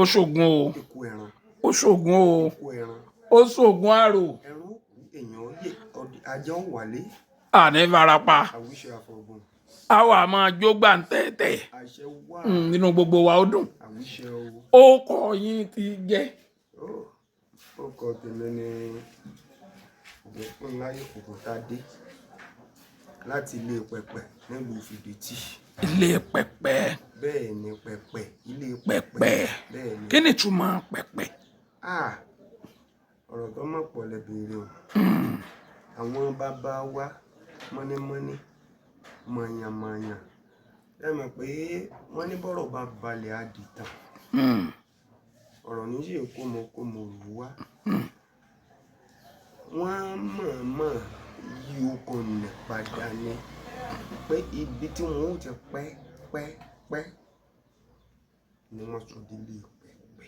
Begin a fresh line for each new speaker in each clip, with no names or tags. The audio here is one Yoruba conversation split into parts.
Ó ṣògùn o.
Ikú ẹran.
Ó ṣògùn o.
Ikú ẹran.
Ó ṣògùn àrò.
Ẹran ó kú, èèyàn ó yè, ajá ó wálé.
Àní farapa.
Àwíṣe àfọ̀gùn.
A wà máa jó gbàǹtẹ̀tẹ̀.
Àṣẹ wà.
Nínú gbogbo wa ó dùn.
Àwíṣe o.
Ó kọ yín ti jẹ́.
Ó kọ tèmi ní Ògúnfúnláyọ̀ Ògúntádé láti ilé pẹpẹ nílùú Fìdítì.
Ilé pẹpẹ.
Bẹ́ẹ̀ ni, pẹpẹ, ilé
pẹpẹ.
Bẹ́ẹ̀ ni.
Kí ni ìtumọ̀ pẹpẹ?
Ah, ọ̀rọ̀ tó mọ̀ pọ̀ lẹ béèrè o. Àwọn bàbá wa mọ́nímọ́ní, mọ̀yànmọ̀yàn, ẹ mọ̀ pé wọ́n ní bọ́rọ̀ bá balẹ̀ á di tàn. Ọ̀rọ̀ ní sì kó mọ kó mọ rù wá. Wọ́n mọ̀ọ́mọ̀ yí okùn nì padà ni pé ibi tí wọ́n ó ti pẹ́ pẹ́ pẹ́ ni wọ́n sọ di ilé pẹpẹ.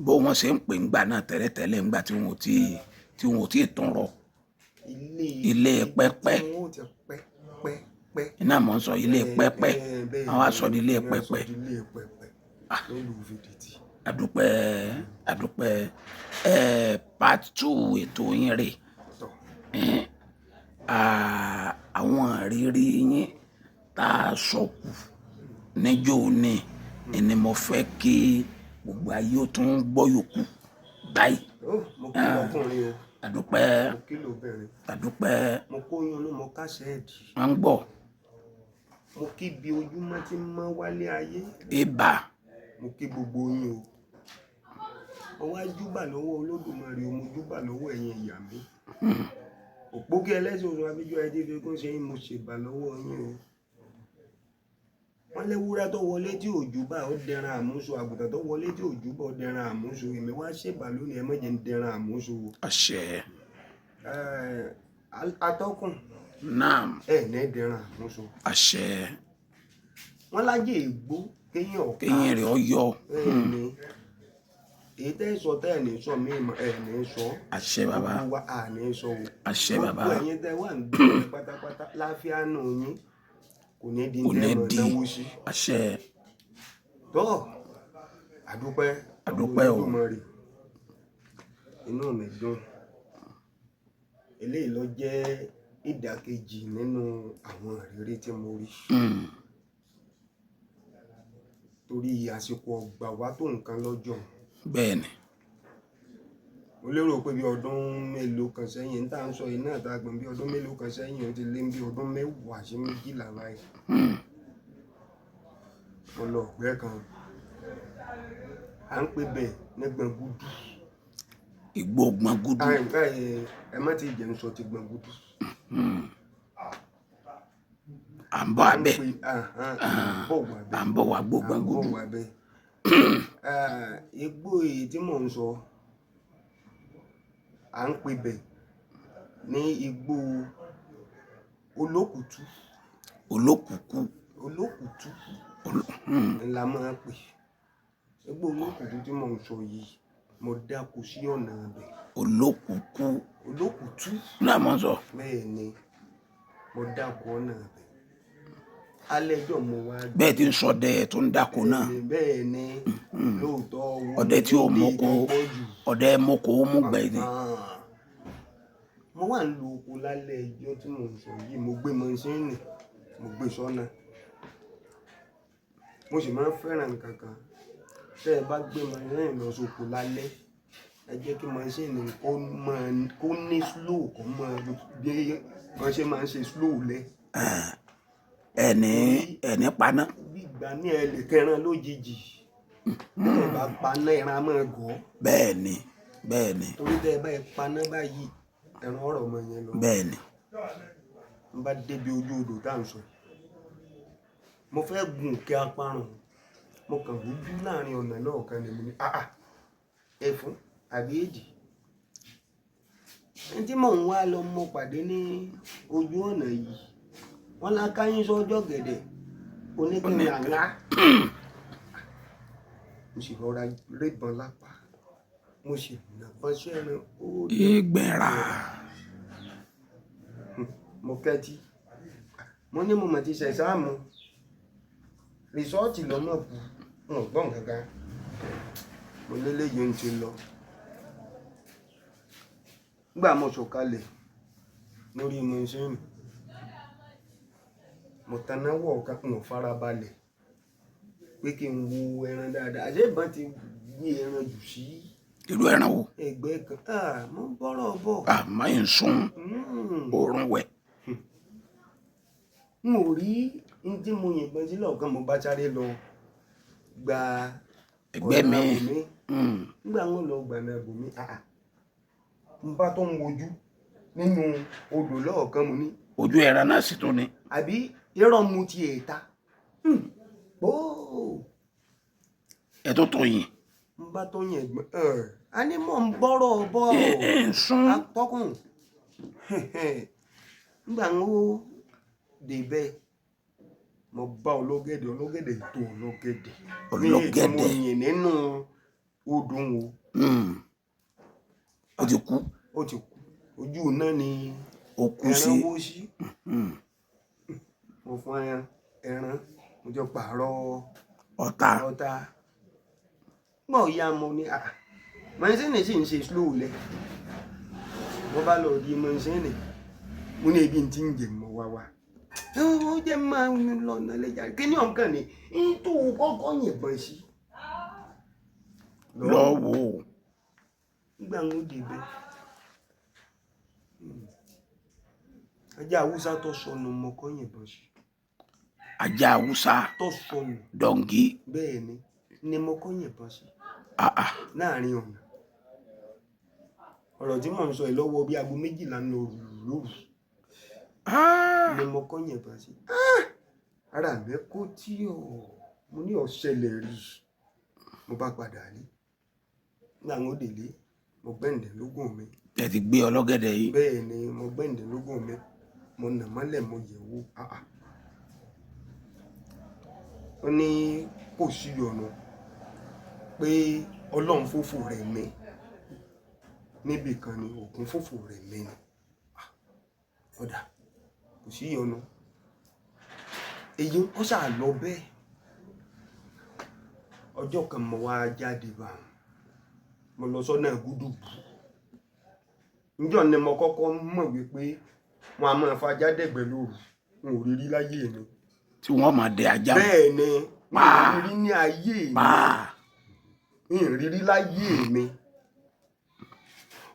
Bó wọ́n ṣe ń pè ńgbà náà tẹ́lẹ̀tẹ́lẹ̀ ńgbà tí wọn ò tí tún rọ.
Ilé.
Ilé pẹpẹ.
Tí wọ́n ó ti pẹ́ pẹ́ pẹ́.
Iná mọ̀ ń sọ ilé pẹpẹ.
Bẹ́ẹ̀
Àwọn aṣọ di ilé
ni wọ́n sọ
pẹpẹ.
di ilé pẹpẹ nílùú Fìdítì.
Àdúpẹ́, àdúpẹ́. Ẹ part 2 ètò yín rè.
Tọ̀.
Àwọn ìrírí yín tá a sọ kù níjó ní ni mo fẹ́ kí gbogbo ayé ó tún gbọ́ yòókù báyìí.
Ó, mo kí lọ́kùnrin o.
Àdúpẹ́.
Mo kí lóbìnrin.
Àdúpẹ́.
Mo kóyún inú, mo kásẹ̀ ẹ̀dì.
Wọ́n ń gbọ́.
Mo kí bí ojúmọ́ tí ń mọ́ wálé ayé.
Ibà.
Mo kí gbogbo yín o. Mo wá júbà lọ́wọ́ Olódùmarè o, mo júbà lọ́wọ́ ẹ̀yin ìyá mi. Òpókí ẹlẹ́sìn oṣù abíjọ́ ẹdí fi kún ṣe yín, mo ṣèbà lọ́wọ́ yín o. Wọ́n léwúrẹ́ tó wọlé tí ò júbà ó dẹran àmúso, àgùntàn tó wọlé tí ò júbà ó dẹran àmúso. Èmi wá ṣèbà lónìí, ẹ má jẹ́ ń dẹran àmúso o.
Àṣẹ.
Atọ́kùn.
Naam.
Ẹ ní dẹran àmúso.
Àṣẹ.
Wọ́n lájẹ̀ ègbó kéyìn ọ̀ka.
Kéyìn rẹ̀ ọ yọ.
Bẹ́ẹ̀ ni. Èyí tẹ́ sọ tẹ́ ẹ̀ ní sọ mí mọ̀ ẹ̀ ní sọ.
Àṣẹ bàbá.
Gbogbo wa à ní sọ o.
Àṣẹ bàbá.
Gbogbo ẹ̀yin tẹ́ wà ń gbé pátápátá láfíà nù yín kò ní di
Kò ní
tẹ́ mọ̀
di.
náwó sí.
Àṣẹ.
Tọ́, àdúpẹ́.
Àdúpẹ́ o.
Olódùmarè. Inú mi dùn. Eléyìí ló jẹ́ ìdàkejì nínú àwọn ìrírí tí mo rí. Torí àsìkò ọgbà wa tó nǹkan lọ́jọ́.
Bẹ́ẹ̀ ni.
Mo lérò pé bí ọdún mélòó kan sẹ́yìn, ní tá ń sọ iná àti àgbọ̀n bí ọdún mélòó kan sẹ́yìn, ó ti lé bí ọdún 10 sí 12 báyìí. Mo lọ ọ̀gbẹ́ kan. À ń pè bẹ́ẹ̀ ní Gbọ̀ngúdù.
Igbó Gbọ̀ngúdù.
Ẹ má ti jẹun sọ ti Gbọ̀ngúdù.
À ń bọ̀ abẹ́.
À ń bọ̀ wá bẹ́ẹ̀.
À ń bọ̀ wá gbó
À ń bọ̀
Gbọ̀ngúdù.
wá bẹ́ẹ̀. Igbó èyí tí mò ń sọ, à ń pè bẹ́ẹ̀ ní igbó Olókùtù.
Olókùkù.
Olókùtù la máa ń pè. Igbó Olókùtù tí mò ń sọ yìí, mo dáko sí ọ̀nà ibẹ̀.
Olókùkù.
Olókùtù.
Náà mò ń sọ.
Bẹ́ẹ̀ ni, mo dáko ọ̀nà ibẹ̀. Alẹ́ ọjọ́ mo wá.
Bẹ́ẹ̀ tí ń sọ ọdẹ tó ń dáko náà.
Bẹ́ẹ̀ ni, lóòótọ́ owó
Ọdẹ tí ò
ní
moko,
pọ̀ jù.
ọdẹ moko ó mú gbẹ ni.
Mo wà ń lo oko lálẹ́ ọjọ́ tí mò ń sọ yìí, mo gbé mọ́ṣíìnì, mo gbé sọ́nà. Mo sì máa ń fẹ́ràn nǹkan kan. Tẹ́ ẹ bá gbé mọ́ṣíìnì lọ sóko lálẹ́, ẹ jẹ́ kí mọ́ṣíìnì kó máa kó ní slow, kó máa bí wọ́n ṣe máa ń ṣe slow lẹ̀.
Ẹni ẹni paná.
Bí ìgbà ní ẹ lè kẹran lójijì. Tẹ́ ẹ bá paná, ẹran máa gọ̀.
Bẹ́ẹ̀ ni, bẹ́ẹ̀ ni.
Torí tẹ́ ẹ bá paná báyìí, ẹran ọ̀rọ̀ ọmọ yẹn lọ.
Bẹ́ẹ̀ ni.
N bá débi ojú odò tá à ń sọ yìí, mo fẹ́ gun òkè aparùn. Mo kàn rújú láàrin ọ̀nà lọ́ọ̀kan ni mo ní, àà, ẹ̀fún àbí èjì. Ẹni tí mò ń wá lọ mo pàdé ní ojú ọ̀nà yìí. Wọ́n lá káyín sọ́jọ́ gẹ̀dẹ̀ oníkẹ́ni àlá. Mo sì rọra rébọn lápá. Mo sì nàbọn sí ẹran ó dé.
Ìgbẹ́ra.
Mo kẹ́tí. Mo ní mo mọ̀ ti ṣe ẹ̀sáàmù. Rìsọ́ọ̀tì lọ́mọ̀ bù. N ò gbọ́ nǹkan kan. Mo léléyìí ń ti lọ. Nígbà mo sọ̀kalẹ̀ lórí mọ́ṣíìnì, mo taná wọ̀ ọ̀kan, n ò farabalẹ̀ pé kí n wo ẹran dáadáa. Àṣé ìbọn ti gbé ẹran jù sí
Irú ẹran wo?
ẹgbẹ́ kan. Ah, mo ń bọ́rọ̀ bọ̀.
Àmọ́ ń sún oorun wẹ̀.
N ò rí n tí mo yìnbọn sí lọ́ọ̀kan, mo bá sáré lọ gba
Ẹgbẹ́
ọ̀nà
mi.
ibòmíì. Nígbà wọn lọ gbà náà ibòmíì, àà, n bá tó ń wojú nínú odò lọ́ọ̀kan, mo ní
Ojú ẹran náà sì tún ni.
Àbí irọ́ mu ti èta. Póò.
Ẹ tó tó yìn.
N bá tó yẹn gbọ́n. Ẹ̀, a ní mò ń bọ́rọ̀ bọ̀.
Ẹ ń sún.
Atọ́kùn. Nígbà wọn ó débẹ̀, mo bá ọlọ́gẹ̀dẹ̀, ọlọ́gẹ̀dẹ̀ tó ọlọ́gẹ̀dẹ̀. Mi ì tí mo
Ọlọ́gẹ̀dẹ̀.
yìn nínú odò wo.
Ó ti kú.
Ó ti kú. Ojú náà ni
Ó kú sí.
ẹran wó sí. Mo fún ẹran, mo jọ pààrọ̀
Ọ̀tá.
ọ̀tá. Gbọ́ ìyá mo ní, àà, mọ́ṣíìnì sì ń ṣe slow lẹ̀. Mo bá lọ di mọ́ṣíìnì, mo ní ebi tí ń jẹ mọ́ wá wá. Ó jẹ́ máa ń lọ nálẹ́ jáde. Kí ni ọ̀kan ni? Ń tó kọ́kọ́ yìnbọn sí.
Lọ wò ó.
Nígbà wọn ó débẹ̀, ajá Haúsá tó sọnù mo kọ́ yìnbọn sí.
Ajá Haúsá.
Tó sọnù.
Dọ̀ǹgí.
Bẹ́ẹ̀ ni mo kọ́ yìnbọn sí.
Ah ah.
Láàrin ọ̀nà. Ọ̀rọ̀ tí mò ń sọ yìí lọ́wọ́ bí aago 12 ń lọ lóru.
Ah.
Ni mo kọ́ yìnbọn sí. Ara mi kó tí ò, mo ní ọ̀ṣẹlẹ̀ rí. Mo bá padà lé. Nígbà wọn ó délé, mo gbẹ̀ǹdẹ̀ lógún mi.
Ẹ ti gbé ọlọ́gẹ̀dẹ̀ yìí.
Bẹ́ẹ̀ ni, mo gbẹ̀ǹdẹ̀ lógún mi. Mo nà mọ́lẹ̀, mo yẹ̀ wò. Ah ah. Ó ní kò sí ọ̀nà pé Ọlọ́run fòfò rẹ̀ mi. Níbi kan ni òkun fòfò rẹ̀ mi ni. Ah, ọ̀dà, kò sí ìyọnu. Èyí ó ṣáà lọ bẹ́ẹ̀. Ọjọ́ kan mo wá jáde bá wọn. Mo lọ sọ́nà Gúdúgbù. Níjọ́ ni mo kọ́kọ́ mọ̀ wípé wọn a máa fajá dẹ̀gbẹ́ lóru. N ò rí rí láyé mi.
Tí wọ́n máa dẹ ajá.
Bẹ́ẹ̀ ni, n ò rí rí ní ayé mi.
Pàá.
N ò rí rí láyé mi.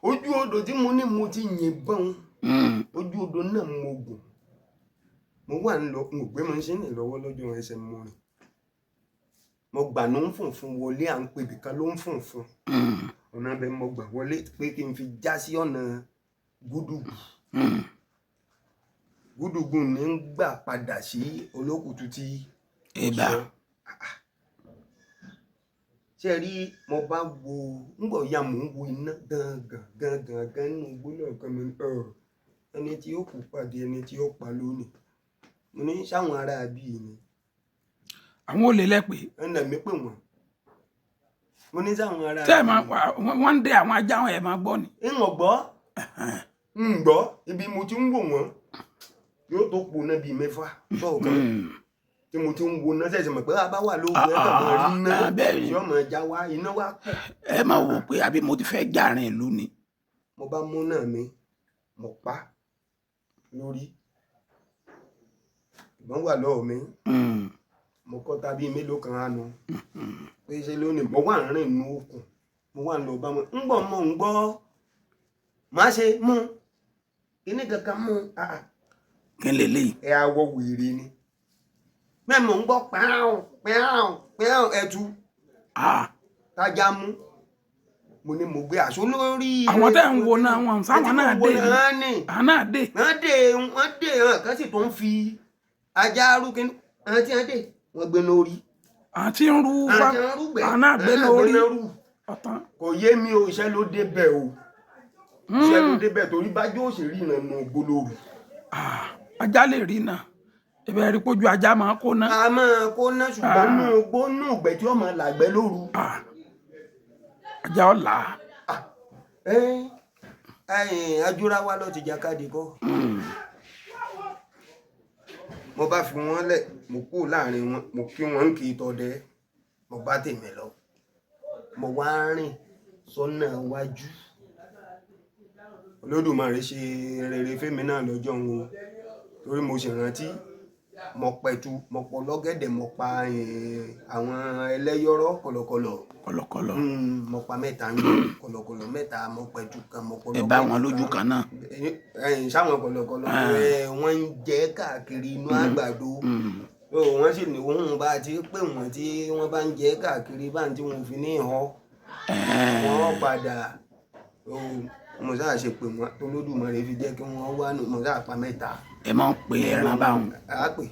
Ojú odò tí mo ní mo ti yìnbọn. Ojú odò náà mo gùn. Mo wà ń lọ, n ò gbé mọ́ṣíìnì lọ́wọ́ lọ́jọ́ ẹsẹ̀ mo rìn. Mo gbà ló ń fùnfun wọlé, à ń pè ibìkan ló ń fùnfun. Ọ̀nà ibẹ̀ mo gbà wọlé pé kí n fi já sí ọ̀nà Gúdúgbù. Gúdúgbù ní ń gbà padà sí Olókùtù tí mo
Ẹ̀bà.
sọ. Ṣé ẹ rí, mo bá wo, ńgbọ̀ ya mò ń wo iná gangan gangan gan nínú igbó lọ́ọ̀kan mi ní, ọ̀, ẹni tí ó kú pàdé ẹni tí ó pa lónìí. Mo ní sáwọn ará bí ni.
Àwọn olè lẹ́pẹ́.
Ẹnà mi pè wọ́n. Mo ní sáwọn ará
Tẹ́ ẹ̀
bí
máa
ni.
wọ́n ń dẹ àwọn ajá wọn, ẹ̀ máa gbọ́ ni.
Ń ò gbọ́. Ń gbọ́, ibi mo ti ń wò wọ́n yóò tó pò náà bíi 6 sọ̀kan tí mo ti ń wo náà ṣẹ̀ṣẹ̀ mọ̀ pé a bá wà lóògùn ẹ̀ kàn máa rí iná
Ah, bẹ́ẹ̀ ni.
tí ọmọ ẹja wá iná wá pọ̀.
Ẹ máa wò pé àbí mo ti fẹ́ járin ìlú ni.
Mo bá mú náà mi, mo pa lórí. Ìbọn wà lọ́wọ́ mi. Mo kọ́ ta bíi mélòó kan ánu. Pé ṣe lónìí mo wà ń rìn nínú okùn. Mo wà ń lọ bá wọn. Ń gbọ́ mo ń gbọ́. Má ṣe mú. Kíní kankan mú. Ah, ah.
Kí n lè léyìí?
Ẹ awọ wèrè ni. Bẹ́ẹ̀ mò ń gbọ́ pẹ́ẹ́rùn pẹ́ẹ́rùn pẹ́ẹ́rùn ẹ̀tú.
Ah.
Tájá mú. Mo ní mo gbé aṣọ lórí.
Àwọn tẹ́ ń wo náà wọn sáwọn náà dé ni.
Wọ́n ní.
Àwọn náà dé.
Wọ́n dé, wọ́n dé, hàn kan sì tó ń fi ajá rú kíní. Àwọn tí wọ́n dé, wọ́n gbé lórí.
Àwọn tí ń rú
Àwọn tí wọ́n rúgbẹ́.
Àwọn náà gbé lórí. Ọ̀tán.
Kò yé mi o, iṣẹ́ ló dé bẹ̀ o. Iṣẹ́ ló dé bẹ̀ torí bájú òṣèré ìrànà ògbólóru.
Ah, ajá lè rí náà. Ibẹ̀ rí pójú ajá máa kó ná.
A máa kó ná ṣùgbọ́n nú igbó nú ìgbẹ́ tí ó máa làgbẹ́ lóru.
Ah, ajá ọ̀la.
Ah, ajúra wa lọ ti jàkadì kọ́. Mo bá fi wọ́n lẹ̀, mo kú láàrin wọn, mo kí wọn ń kí tọdẹ, mo bá tèmi lọ. Mo wá rìn sọ́nà wájú. Olódùmarè ṣe rere fẹ́mi náà lọ́jọ́ òun o, torí mo sì rántí mo pẹ̀tù, mo pọ̀ lọ́gẹ̀dẹ̀, mo pa àwọn ẹlẹ́yọ̀rọ̀ kọ̀lọ̀kọ̀lọ̀.
Kọ̀lọ̀kọ̀lọ̀.
Mo pa mẹ́ta ń yọ kọ̀lọ̀kọ̀lọ̀ mẹ́ta, mo pẹ̀tù kan, mo pọ̀
Ẹ bá wọn lójú kan náà.
Ẹ̀yìn sáwọn kọ̀lọ̀kọ̀lọ̀ wọ́n ń jẹ káàkiri inú àgbàdo. Wọ́n sì ní òun bá ti pè wọ́n tí wọ́n bá ń jẹ káàkiri bá ń tí wọ́n fi ní họ. Wọ́n padà, mo sáà ṣe pè wọ́n tolódùmarè fi jẹ́ kí wọ́n wá nù, mo sáà pa mẹ́ta.
Ẹ máa ń pe ẹran báwọn.
Àá pè,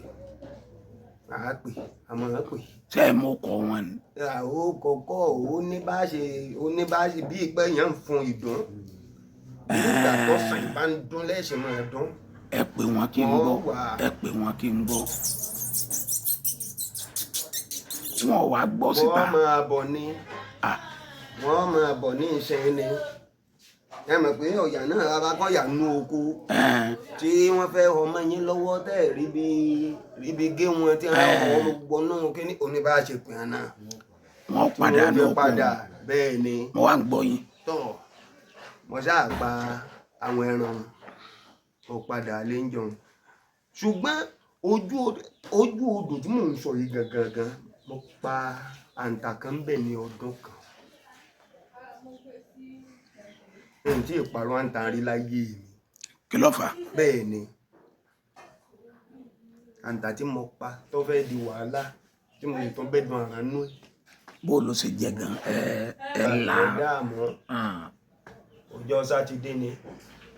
àá pè, àmọ́ àá pè.
Ṣé ẹ mú kọ wọn ni?
Àwọn kọ̀ọ̀kọ́ ò ní bá ṣe, ó ní bá ṣe bí ìpẹ́ yẹn ń fún ìdún. Nígbà tó sàn bá ń dún lẹ́sìn máa dún.
Ẹ pè wọ́n kí n gbọ́. Ẹ pè wọ́n kí n gbọ́. Wọ́n wá gbọ́ síta.
Wọ́n máa bọ̀ ní. Wọ́n máa bọ̀ ní ìṣẹ́ ni. Ẹ mọ̀ pé ọ̀yà náà abakọ̀yà nú oko tí wọ́n fẹ́ ọmọ yín lọ́wọ́ tẹ́ ríbi gé wọn tí wọ́n họ gbogbo náà kí ni oníbàṣe pè é náà.
Wọ́n padà ní oko.
Bẹ́ẹ̀ ni.
Mo wá ń gbọ́ yín.
Tọ́ mo ṣáà pa àwọn ẹran mo padà lé ń jọun. Ṣùgbọ́n ojú odò tí mò ń sọ yìí gangan gan mo pa àǹtà kan bẹ̀ ní ọdún kan. N tí ìparun àǹtà rí láyé mi.
Kí ló fà á?
Bẹ́ẹ̀ ni àǹtà tí mo pa tó fẹ́ di wàhálà tí mo sì tún bẹ́ẹ̀ dùn àrà nú ẹ̀.
Bó ló ṣe jẹ gan ẹ là.
Ẹ dààmú. Ọjọ́ Sátidé ni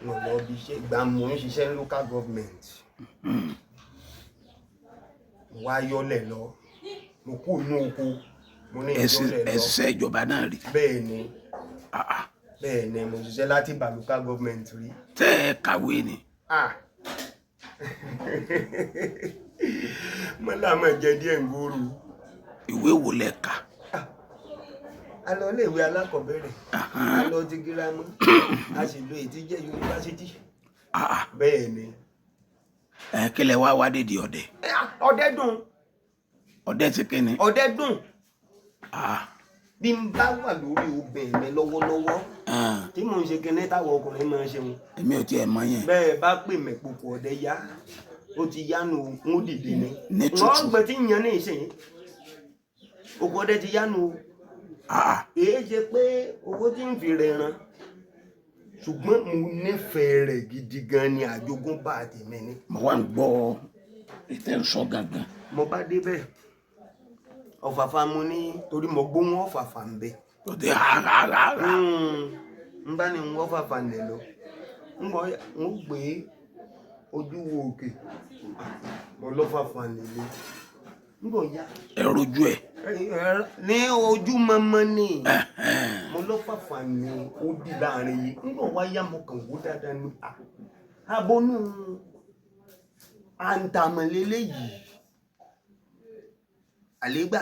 mo lọ bí iṣẹ́ ìgbà mo ń ṣiṣẹ́ ní local government. Mo wá yọlẹ̀ lọ, mo kú inú oko, mo ní ìyọlẹ̀ lọ.
Ẹ ṣiṣẹ́ ìjọba náà rí.
Bẹ́ẹ̀ ni. Bẹ́ẹ̀ ni mo ṣiṣẹ́ láti ìbà local government rí.
Tẹ́ ẹ kàwé ni.
Mo là máa jẹ díẹ̀ ń gbòòrò.
Ìwé wo lẹ kà?
A lọ iléèwé alákọ̀ọ́bẹ̀rẹ̀, a lọ ti girama, a sì lo èyí tí jẹ́ yunifásítì. Bẹ́ẹ̀ ni.
Ẹ kí lẹ wá wá dédìí ọdẹ?
Ọdẹ dùn.
Ọdẹ ti kí ni?
Ọdẹ dùn. Bí n bá wà lórí obìnrin mi lọ́wọ́lọ́wọ́ tí mò ń ṣe kinní táwọn ọkùnrin máa ń ṣe wọn.
Èmi ò tiẹ̀ mọ̀ yẹn.
Bẹ́ẹ̀ bá pè mí pòpò ọdẹ yá, ó ti yánu ń dìde ni.
Ní tútù.
Wọ́n gbẹ tí ń yan ní ìsìn. Òkú ọdẹ ti yánu o. Èé ṣe pé owó tí ń fi rẹ̀ ran. Ṣùgbọ́n mo nífẹ̀ẹ́ rẹ̀ gidi gan ni àjogúnbá tèmi ni.
Mo wá ń gbọ́ ìtẹ́ ń sọ gangan.
Mo bá débẹ̀, ọ̀fàfà mo ní torí mo gbóhùn ọ̀fàfà ń bẹ.
Tó dé rárá.
N bá ní n wọ́ fàfà nẹ̀ lọ. N bọ̀ n gbé ojú wo òkè. Mo lọ́ fàfà nílé. N bọ̀ ya.
Ẹ rojú ẹ.
Ní ojú mọ́mọ́ ni. Mo lọ́ fàfà ní ó di láàrin yìí. N bọ̀ wá yá mo kàn wó dáadáa ní. Abonú àǹtàmọ̀lélẹ́ yìí. Àlégbà.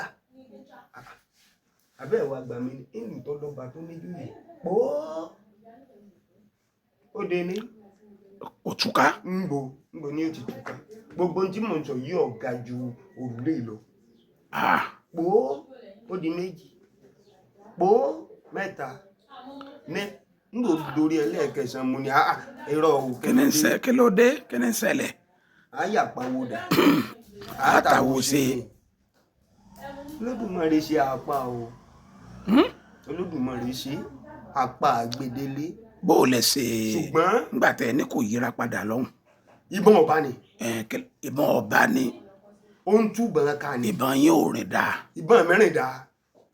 Abẹ́ ìwà àgbà mi ni ìlú tó lọ́ba tó níjú yìí. Pòó! Ó de ní.
Òtúká.
Ńbo ní ó ti túká. Gbogbo ohun tí mò ń sọ yìí ò ga ju òrùlé lọ. Pòó! Ó di méjì. Pòó! Mẹ́ta. Ní ńgbò dorí ẹlẹ́ẹ̀kẹsàn-án mo ní irọ́ o.
Kí ló dé? Kí ni ń ṣẹlẹ̀?
Àyà pawódà.
Àtàwọ̀ ṣe.
Olódùmarè ṣe àpá o. Olódùmarè ṣe àpá àgbèdélé.
Bó o lẹ ṣe.
Ṣùgbọ́n.
Nígbà tẹ ní kò yíra padà lọ́hùn.
Ìbọn ọba ni.
Ìbọn ọba ni.
Ó ń túbọn ká ni.
Ìbọn yín ò rìn dáa.
Ìbọn mi rìn dáa.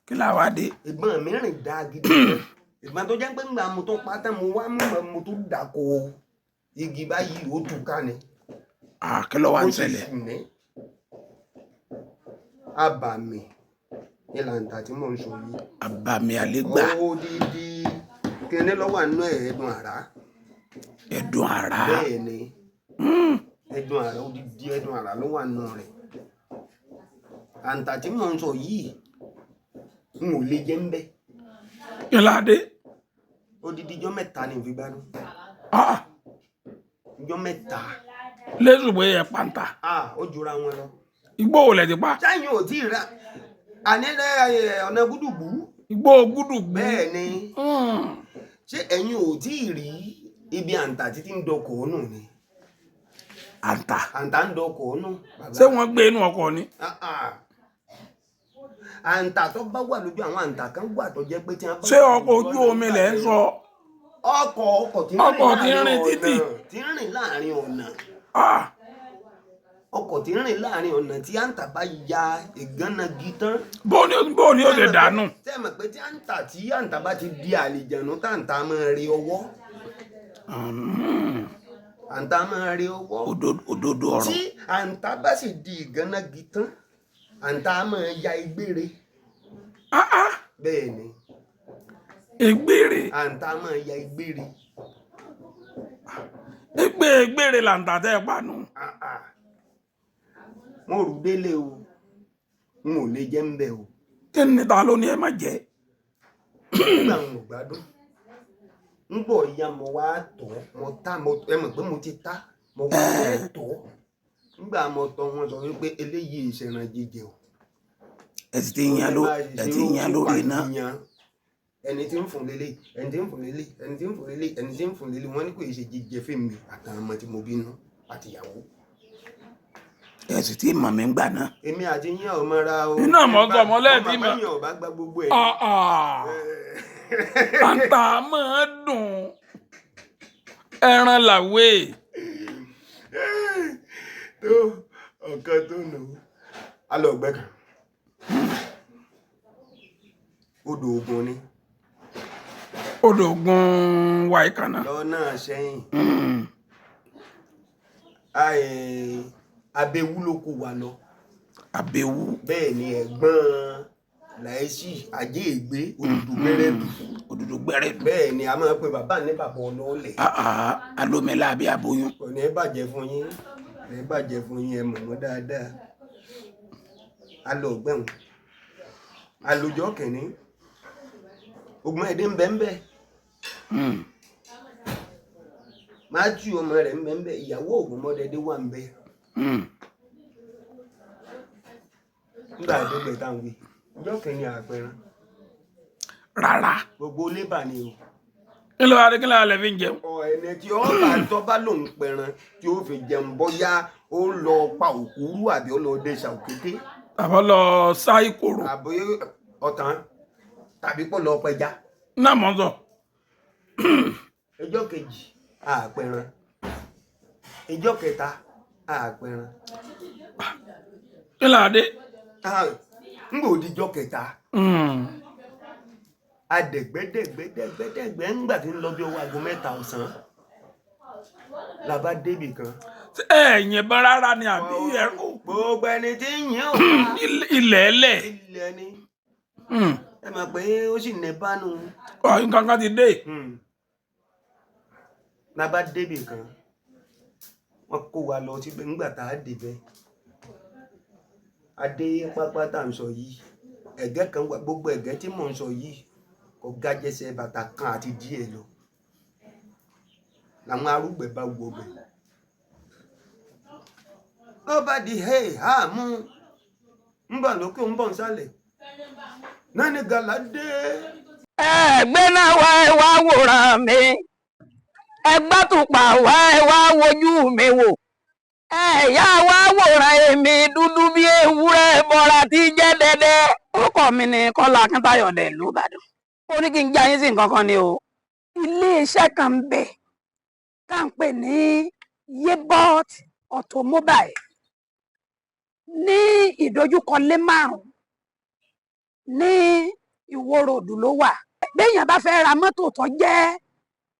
Kí la wá dé?
Ìbọn mi rìn dáa gidi. Ìbọn tó jẹ́ pé ńgbà mo tó pa tán mo wá mú mo tó dàkọ igi báyìí ó tù ká ni.
Kí ló wá ń ṣẹlẹ̀?
Ó sì sùn ní. Abàmì ní làǹtà tí mò ń sọ yìí.
Abàmì àlégbà.
Odidi kíní lọ́wọ́ àánú ẹ̀ ẹ̀dùn àrá.
Ẹ̀dùn àrá.
Bẹ́ẹ̀ ni. Ẹ̀dùn àrá, odidi ẹ̀dùn àrá ló wà nù rẹ̀. Àǹtà tí mò ń sọ yìí n ò lè jẹ́ ń bẹ́.
Kí la dé?
Odidi ijọ́ mẹ́ta ni n fi gbádùn. Ijọ́ mẹ́ta.
Lẹ́sùn bóyá ẹ pàǹtà.
Ó jura wọn lọ.
Igbó wo lẹ ti pa?
Sẹ́yìn ò tí ì ra. Àní ọ̀nà gúdùgbù
Igbó gúdùgbù.
Bẹ́ẹ̀ ni. Ṣé ẹ̀yin ò tí ì rí ibi àǹtà títí ń dọkọ̀ nù ni?
Àǹtà?
Àǹtà ń dọkọ̀ nù, bàbá.
Ṣé wọ́n gbé inú ọkọ̀ ni?
Ah, ah. Àǹtà tó bá wà lójú, àwọn àǹtà kan wà tó jẹ́ pé tí wọ́n bá
Ṣé
wà
ọkọ̀
lójú
ojú
ọ̀nà
omi
nígbà
lẹ̀ ń
tí
sọ?
Ọkọ̀ tí ń
Ọkọ̀ tí ń
rìn
rìn
láàrin
títì.
ọ̀nà, tí ń rìn láàrin ọ̀nà.
Ah,
Ọkọ̀ tí ń rìn láàrin ọ̀nà, tí àǹtà bá ya ìgànnagi tán.
Bó ni ó ṣe dànù?
Tẹ́ ẹ mọ̀ pé tí àǹtà bá ti di àlìjànú, táǹtà máa rí ọwọ́. Àǹtà máa rí ọwọ́.
Òdodo ọ̀rọ̀.
Tí àǹtà bá sì di ìgànnagi tán, àǹtà máa ya igbére.
Ah, ah,
Bẹ́ẹ̀ ni.
Ìgbére?
Àǹtà máa ya igbére.
Ìgbére làǹtà tẹ́ ẹ panu.
Ah, ah. Mo rù délé o, n ò lè jẹ́ ń bẹ̀ o.
Kí ni, ta ló ní ẹ má jẹ?
Nígbà n ò gbádùn, ń bọ̀ ya, mo wá tọ̀, mo tá, mo ẹ mọ̀ pé mo ti tá, mo wá fẹ́ tọ̀. Nígbà mo tọ̀, wọn sọ wípé eléyìí ìṣẹ̀ràn jíjẹ o.
Ẹ ti yan lórí iná.
Ẹni tí ń fún lélẹ̀, ẹni tí ń fún lélẹ̀, ẹni tí ń fún lélẹ̀, ẹni tí ń fún lélẹ̀, wọ́n ní kò ṣe jíjẹ fèmí àtàwọn ọmọ tí mo bínú àtìyàwó.
Ẹ sì ti mọ̀ mí gbà náà.
Èmi àti yín ò mọ́ra o.
Iná mọ̀ sọ mọ́ lẹ́ẹ̀tì
mọ̀.
mọ̀.
Ọmọ àbáyọ̀ bá gba gbogbo ẹ̀.
Ah, ah. Àǹtà máa dùn, ẹran làwé.
Tó ọ̀kan tó nù ú, a lọ ọgbẹ́ kan, odò Ògùn ni.
Odò Ògùn wa ìkànnà.
Lọ́nà sẹ́yìn. Abẹ́wú ló kó wa lọ.
Àbẹ̀wò?
Bẹ́ẹ̀ ni, ẹ̀gbọ́n Láìsí ajé ìgbé òdùdú gbẹrẹdù.
Òdòdó gbẹrẹdù.
Bẹ́ẹ̀ ni, a máa pe bàbá ní bàbá ọlọ́ọ̀lẹ̀.
Ah, ah, alómìnira àbí aboyún.
Kò ní bàjẹ́ fún yín, kò ní bàjẹ́ fún yín. Ẹ mọ̀ wọ́n dáadáa. A lọ ọgbẹ́hùn àlòjọ kìíní, ogun ẹ̀dín ń bẹ ń bẹ. Májú ọmọ rẹ̀ ń bẹ ń bẹ, ìyàwó Ògúnmọ́dẹ́dẹ́ wà ń bẹ. Nígbà àdégbè táwọn wí, ọjọ́ kìíní àpẹẹrẹ.
Rárá.
Gbogbo lébà ni o.
Kí ló wá dé? Kí ló wá lè fi ń jẹun?
Ọ ẹni tí ó bá tọ́ bá lòun pẹran tí ó fi jẹun, bóyá ó lọ pa òkúrú àbí ó lọ dẹṣà òkété.
Tàbọ̀ lọ sá ìkòrò.
Àbí ọ̀tàn tàbí kó lọ pẹja.
Náà mọ̀ sọ.
Ọjọ́ kejì àpẹran, ọjọ́ kẹta àpẹran.
Kí ló wá dé?
Ń gbò díjọ́ kẹta, adẹ̀gbẹ́dẹ̀gbẹ́dẹ̀gbẹ́dẹ̀gbẹ́, ńgbà tí ń lọ bí ọwọ́ aago 3 ọ̀sán la bá débì kan.
Ṣé ẹ yìnbọn rárá ni àbí ẹrú?
Gbogbo ẹni tí ń yìn ó
Ilẹ̀ ẹlẹ̀.
Ilẹ̀ ni. Ẹ mọ̀ pé ó sì ní bánu.
Ọ̀, nǹkan kan ti dé.
La bá débì kan, wọ́n kó wa lọ síbẹ̀. Ńgbà tá a débẹ̀, a dé pápá tá à ń sọ yìí, ẹ̀gẹ́ kan wà. Gbogbo ẹ̀gẹ́ tí mò ń sọ yìí kò ga jẹsẹ̀ bàtà kan àti díẹ̀ lọ. Làwọn arúgbẹ̀ bá wọ bẹ̀, ló bá di hey ha mú ń bọ̀ lókè, ń bọ̀ nsàlẹ̀ náà ní gàlá dé.
Ẹgbẹ́ náà wá, ẹ wá wòran mi, ẹ gbátùpà wá, ẹ wá wojú mi wò, ẹ yá wá wòran èmi dúdú bí ewúrẹ́ bọ́ra tí jẹ́ dẹ́dẹ́. Orúkọ mi ni Kọ́lá Akíntayọ̀ dẹ̀ ìlú Ìbàdàn. Ó ní kí n já yín sí nǹkan kan ni o. Iléeṣẹ́ kan ń bẹ tá à ń pè ní Yebot Automobile ní ìdojúkọ lé márùn ní Ìwó Road ló wà. Béèyàn bá fẹ́ ra mọ́tò tó jẹ́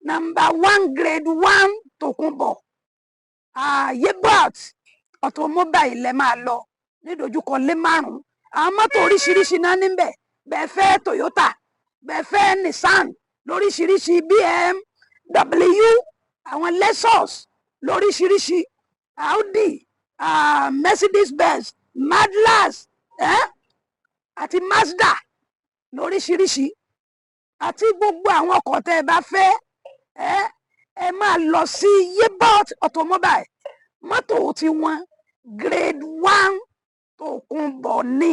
number one, grade one, tòkunbọ̀, Yebot Automobile lẹ máa lọ nídojúkọ lé márùn. Àwọn mọ́tò oríṣiríṣi náà níbẹ̀. Bẹ́ẹ̀ fẹ́ Toyota, bẹ́ẹ̀ fẹ́ Nissan lóríṣiríṣi, BMW, àwọn Lexus lóríṣiríṣi, Audi, Mercedes Benz, Mazda, àti Mazda lóríṣiríṣi, àti gbogbo àwọn ọkọ̀ tẹ́ ẹ bá fẹ́, ẹ máa lọ sí Yebot Automobile. Mọ́tò tí wọ́n grade one tòkunbọ̀ ni.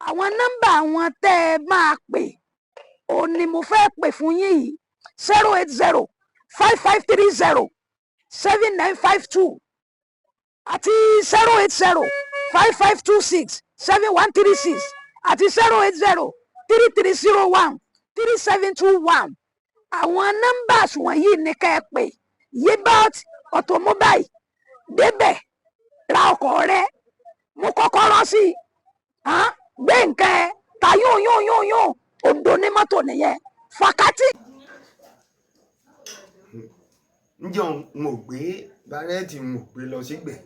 Àwọn nọ́mbà wọn tẹ́ ẹ máa pè òun ni mo fẹ́ pè fún yín yìí: 08055307952 àti 08055267136 àti 08033013721. Àwọn numbers wọ̀nyí ni ká ẹ pè. Yebaut Automobile, débẹ̀, ra ọkọ̀ rẹ, mú kọ́kọ́rọ́ sí i, hàn, gbé nǹkan ẹ ta yóò yóò yóò yóò òǹdó ní mọ́tò nìyẹn fàkátì.
Ǹjẹ́ n ò gbé bárẹ́ẹ̀tì, n ò gbé lọ sígbẹ̀.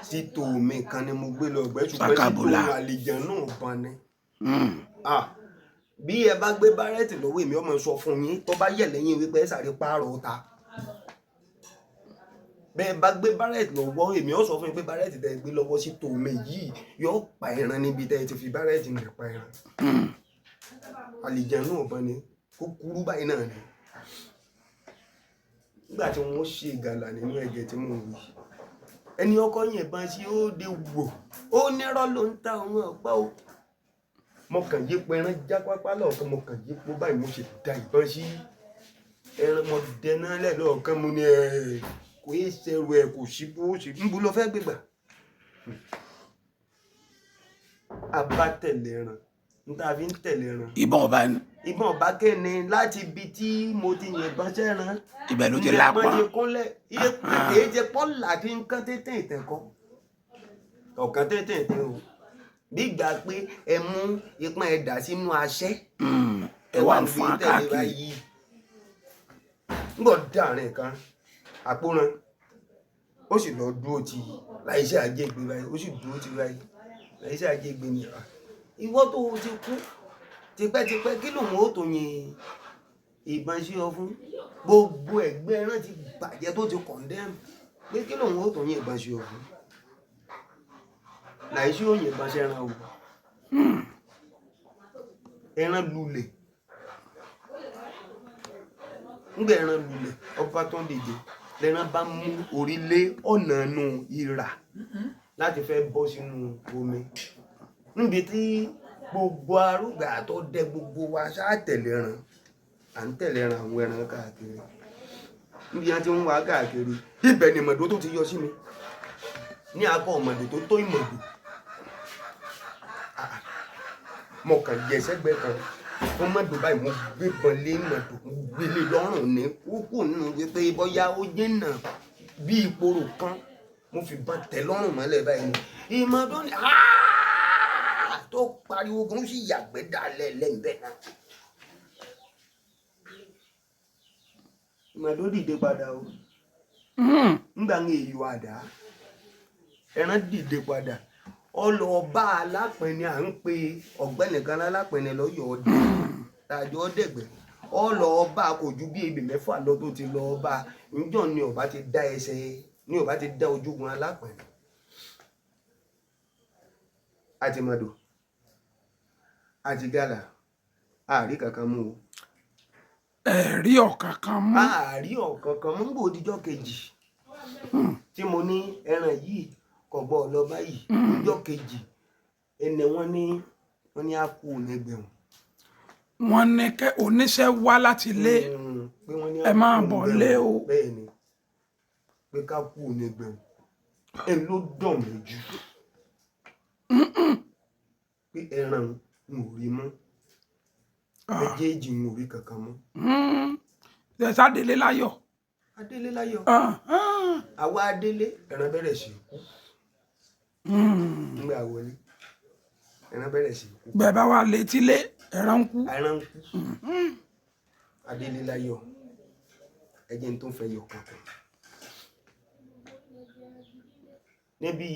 Títò mi kan ni mo gbé lọ gbẹ́, ṣùgbọ́n títò
Sakabula.
Àlìjàn náà ban ni. Ah, bí ẹ bá gbé bárẹ́ẹ̀tì lọ́wọ́ èmi, ọmọ sọ fún yín, tó bá yẹ̀ lẹ́yìn wípé ẹ sáré pààrọ̀ ta. Bẹ́ẹ̀ bá gbé bárẹ́ẹ̀tì lọ́wọ́ èmi, ó sọ fún yín pé bárẹ́ẹ̀tì tẹ́ ẹ gbé lọ́wọ́ sí tòmí yìí yóò pa ẹran níbi tẹ́ ẹ ti fi bárẹ́ẹ̀tì nà pa ẹran. Àlìjàn náà ban ni, kúkúrú báyìí náà ni. Nígbà tí wọ́n ṣe ìgàlà nínú ẹ̀gẹ́ tí mò ń wí, ẹni ọkọ yẹn bá ṣe ó de wò ó nírọ́ ló ń ta òun ọ̀pá o. Mo kàn yípo ẹran jápápá lọ́ọ̀kan, mo kàn yípo báyìí, mo sì da ìbọn sí ẹran, mo dẹná lẹ̀ lọ́ọ̀kan. Mo ní ẹ̀ kò yé ṣẹrù ẹ̀, kò sí bó ṣe ń bu lọ fẹ́ gbégbà. A bá tẹ̀lé ẹran n tá a fi ń tẹ̀lé ẹran.
Ìbọn ọba ni.
Ìbọn ọba kẹ́ni láti ibi tí mo ti yìnbọn sẹ́ran.
Ibẹ̀ ló ti
Ní
lápá.
pọ́n ti kúnlẹ̀ iye kìí ṣe pọ́là tí ń kán tètè ìtẹ̀kọ́ ọ̀kan tètè ìtẹ̀ o, bí ìgbà pé ẹ mú ipọ́n ẹ dà sínú aṣẹ́.
Ẹ wà ń fún
gbé tẹ̀lé
akáàkiri.
Báyìí ń bọ̀ dáàrin kan àpòrán, ó sì lọ dúró ti láìsí àjẹgbé báyìí, ó sì dúró ti báyìí láìsí àjẹgbé ni. À, ìwọ tó o ti kú tipẹ́tipẹ́, kí lòun ó tó yin ìbọn sí ọ fún? Gbogbo ẹgbẹ́ ẹran ti bàjẹ́ tó ti kọ̀ndẹ́mù pé kí lòun ó tó yin ìbọn sí ọ fún? Láìsí òyìn ìbọn sẹ́ran o, ẹran lulẹ̀. Ńgbà ẹran lulẹ̀, ọba tó ń dìde lẹ́ran bá mú orí lé ọ̀nà nù ìrà láti fẹ́ bọ́ sínú omi níbi tí gbogbo arúgbà tó dẹ gbogbo wa ṣáà tẹ̀lé ẹran, à ń tẹ̀lé ẹran, àwọn ẹran káàkiri níbi wọn ti ń wá káàkiri. Ibẹ̀ ni ìmọ̀dó tó ti yọ sí mi ní akọ ọ̀mọ̀dó tó tó ìmọ̀dó. Ah, ah. Mo kàn yẹ sẹ́gbẹ́ kan fún mọ́dò báyìí, mo gbé bọn lé mọ́dò, mo gbé lé lọ́rùn ní kúkú nínú wípé bóyá ó jìnnà bí ìporò kan, mo fi bọn tẹ̀ lọ́rùn mọ́lẹ̀ báyìí ni ìmọ̀dó ni "Aah!" tó pariwo gan, ó sì yàgbẹ́ dálẹ̀ lẹ́ńbẹ̀ náà. Ìmọ̀dó dìde padà o. Ńgbà ń èyò àdá, ẹran dìde padà, ọlọ́ọ̀bá alápẹ̀ni, à ń pe ọ̀gbẹ́ni kan lálápẹ̀ni lọ́yọ̀ ọdẹ tàjọ ọdẹgbẹ́, ọlọ́ọ̀bá kò ju bí ebè 6 lọ tó ti lọ ọba níjọ́ ni ọba ti dá ẹsẹ̀ ni ọba ti dá ojúgun alápẹ̀ni àti mọ̀dò àti gàlà àárí kankan mú o.
Ẹ̀rí ọ̀kan kan mú.
Àárí ọ̀kan kan mú. Gbò díjọ́ kejì tí mo ní ẹran yìí kò gbọ́ lọ báyìí, ọjọ́ kejì ẹnẹ wọ́n ní á kú lẹ́gbẹ̀rún.
Wọ́n ní kẹ́ oníṣẹ́ wá láti ilé.
Pé wọ́n ní
Ẹ
á
máa
kú
bọ̀
lẹ́gbẹ̀rún.
lé o.
Bẹ́ẹ̀ ni, pé ká kú lẹ́gbẹ̀rún ẹ ló dùn mí jù pé ẹran n ò rí mọ́, méjèèjì n ò rí kankan mọ́.
Ẹ sádélé láyọ̀.
Adélé láyọ̀.
Ah, ah.
Àwa adélé, ẹran bẹ̀rẹ̀ sí í kú. Nígbà wọlé, ẹran bẹ̀rẹ̀ sí í kú.
Bẹ́ẹ̀ bá wà létílé, ẹran ń kú.
Ẹran ń kú. Adélé láyọ̀. Ẹjẹ tó ń fẹ́ yọ kankan níbi